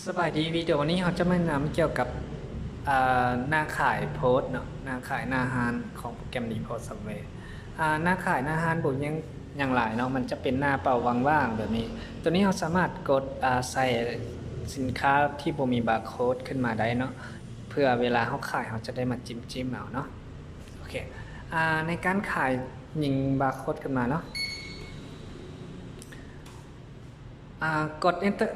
ສະບາຍດີ, ວິດີໂອນີ້ເຮົາຈະມາແນະນຳກ່ຽວກັບ ອາ ໜ້າຂາຍໂພສເນາະ, ໜ້າຂາຍໜ້າຮ້ານຂອງໂປຣແກຣມຣີໂພສຊອບແວ. ອາ ໜ້າຂາຍໜ້າຮ້ານບໍ່ມີຫຍັງ ຫຍັງຫຼາຍເນາະ, ມັນຈະເປັນໜ້າເປົ່າວ່າງໆແບບນີ້. ໂຕນີ້ເຮົາສາມາດກົດ ອາ ໃສ່ສິນຄ້າທີ່ບໍ່ມີບາໂຄດຂຶ້ນມາໄດ້ເນາະ, ເພື່ອເວລາເຮົາຂາຍເຮົາຈະໄດ້ມາຈິ້ມໆເອົາເນາະ. ໂອເຄ ອາ ໃນການຂາຍຍິງບາໂຄດຂຶ້ນມາເນາະ. ອາ ກົດ Enter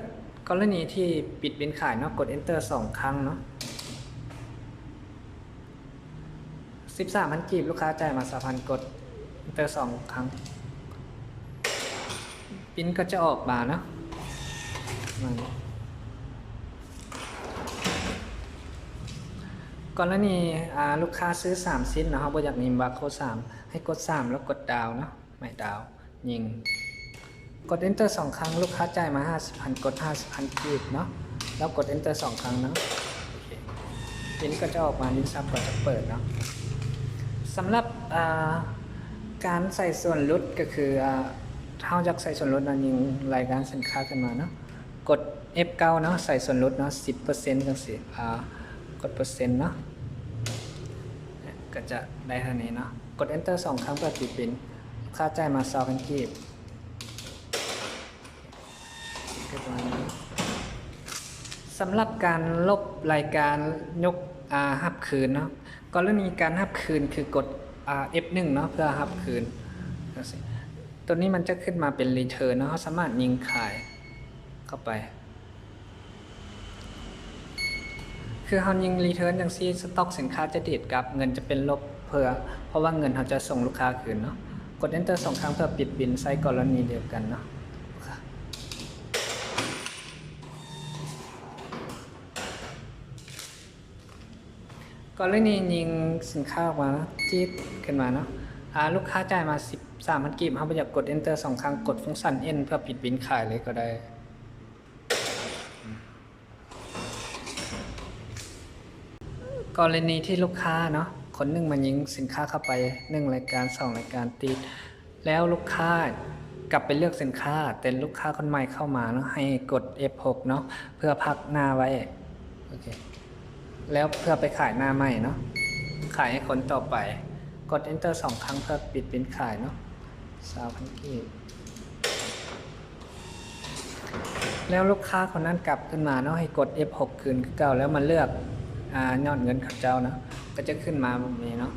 ກໍລະນີທີ່ປິດບິນຂາຍເນາະ, ກົດ Enter ສອງຄັ້ງເນາະ. ສິບສາມພັນກີບ, ລູກຄ້າຈ່າຍມາຊາວພັນ, ກົດ Enter ສອງຄັ້ງ, ບິນກໍຈະອອກມາເນາະ. ກໍລະນີ ອາ ລູກຄ້າຊື້ສາມຊິ້ນເນາະ, ເຮົາບໍ່ຢາກມີບາໂຄດສາມ, ໃຫ້ກົດສາມ ແລ້ວກົດດາວເນາະ, ໝາຍດາວ. ຍິງ ກົດ Enter ສອງຄັ້ງ, ລູກຄ້າຈ່າຍມາຫ້າສິບພັນ, ກົດຫ້າສິບພັນກີບເນາະ, ແລ້ວກົດ Enter ສອງຄັ້ງເນາະ. ໂອເຄ ບິນກໍຈະອອກມາ, ລິ້ນຊັບກໍຈະເປີດເນາະ. ສຳລັບ ອາ ການໃສ່ສ່ວນຫຼຸດກໍຄື ອາ ເຮົາຢາກໃສ່ສ່ວນຫຼຸດເນາະ, ຍິງລາຍການສິນຄ້າຂຶ້ນມາເນາະ, ກົດ F ເກົ້າເນາະ, ໃສ່ສ່ວນຫຼຸດເນາະ ສິບເປີເຊັນ ຈັ່ງຊີ້. ອາ ກົດເປີເຊັນເນາະ, ກໍຈະໄດ້ເທົ່ານີ້ເນາະ. ກົດ Enter ສອງຄັ້ງເພື່ອປິດບິນ. ລູກຄ້າຈ່າຍມາຊາວພັນກີບ. ສຳລັບການລົບລາຍການຍົກ ອາ ຮັບຄືນເນາະ, ກໍລະນີການຮັບຄືນຄືກົດ ອາ F ໜຶ່ງເນາະ ເພື່ອຮັບຄືນ. ໂຕນີ້ມັນຈະຂຶ້ນມາເປັນ Return ເນາະ, ເຮົາສາມາດຍິງຂາຍເຂົ້າໄປ. ຄືເຮົາຍິງ Return ຈັ່ງຊີ້, ສະຕັອກສິນຄ້າຈະດີດກັບ, ເງິນຈະເປັນລົບ ເພື່ອ ເພາະວ່າເງິນເຮົາຈະສົ່ງລູກຄ້າຄືນເນາະ. ກົດ Enter ສອງຄັ້ງເພື່ອປິດບິນ, ໃຊ້ກໍລະນີດຽວກັນເນາະ. ກໍລະນີຍິງສິນຄ້າອອກມາເນາະ, ຈີດຂຶ້ນມາເນາະ, ອາ ລູກຄ້າຈ່າຍມາສິບສາມພັນກີບ, ເຮົາບໍ່ຢາກກົດ Enter ສອງຄັ້ງ, ກົດຟັງຊັນ End ເພື່ອປິດບິນຂາຍເລີຍກໍໄດ້. ກໍລະນີທີ່ລູກຄ້າເນາະ ຄົນໜຶ່ງມາຍິງສິນຄ້າເຂົ້າໄປ ໜຶ່ງລາຍການ ສອງລາຍການຕິດ ແລ້ວລູກຄ້າກັບໄປເລືອກສິນຄ້າ ແຕ່ລູກຄ້າຄົນໃໝ່ເຂົ້າມາເນາະ, ໃຫ້ກົດ F ຫົກເນາະ ເພື່ອພັກໜ້າໄວ້. ໂອເຄ ແລ້ວເພື່ອໄປຂາຍໜ້າໃໝ່ເນາະ, ຂາຍໃຫ້ຄົນຕໍ່ໄປ. ກົດ Enter ສອງຄັ້ງເພື່ອປິດບິນຂາຍເນາະ, ຊາວພັນກີບ. ແລ້ວລູກຄ້າຄົນນັ້ນກັບຂຶ້ນມາເນາະ, ໃຫ້ກົດ F ຫົກຄືນຄືເກົ່າ ແລ້ວມາເລືອກ ອາ ຍອດເງິນເຂົາເຈົ້າເນາະ, ກໍຈະຂຶ້ນມາແບບນີ້ເນາະ,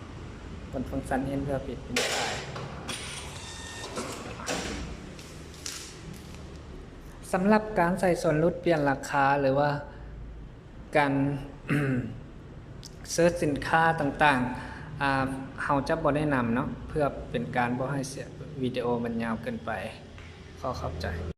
ກົດຟັງຊັນ End ເພື່ອປິດບິນຂາຍ. ສຳລັບການໃສ່ສ່ວນຫຼຸດ, ປ່ຽນລາຄາ ຫຼືວ່າ ການເສີດສິນຄ້າຕ່າງໆ ອາ ເຮົາຈະບໍ່ແນະນຳເນາະ ເພື່ອເປັນການບໍ່ໃຫ້ເສຍ ວິດີໂອມັນຍາວເກີນໄປ. ຂໍຂອບໃຈ.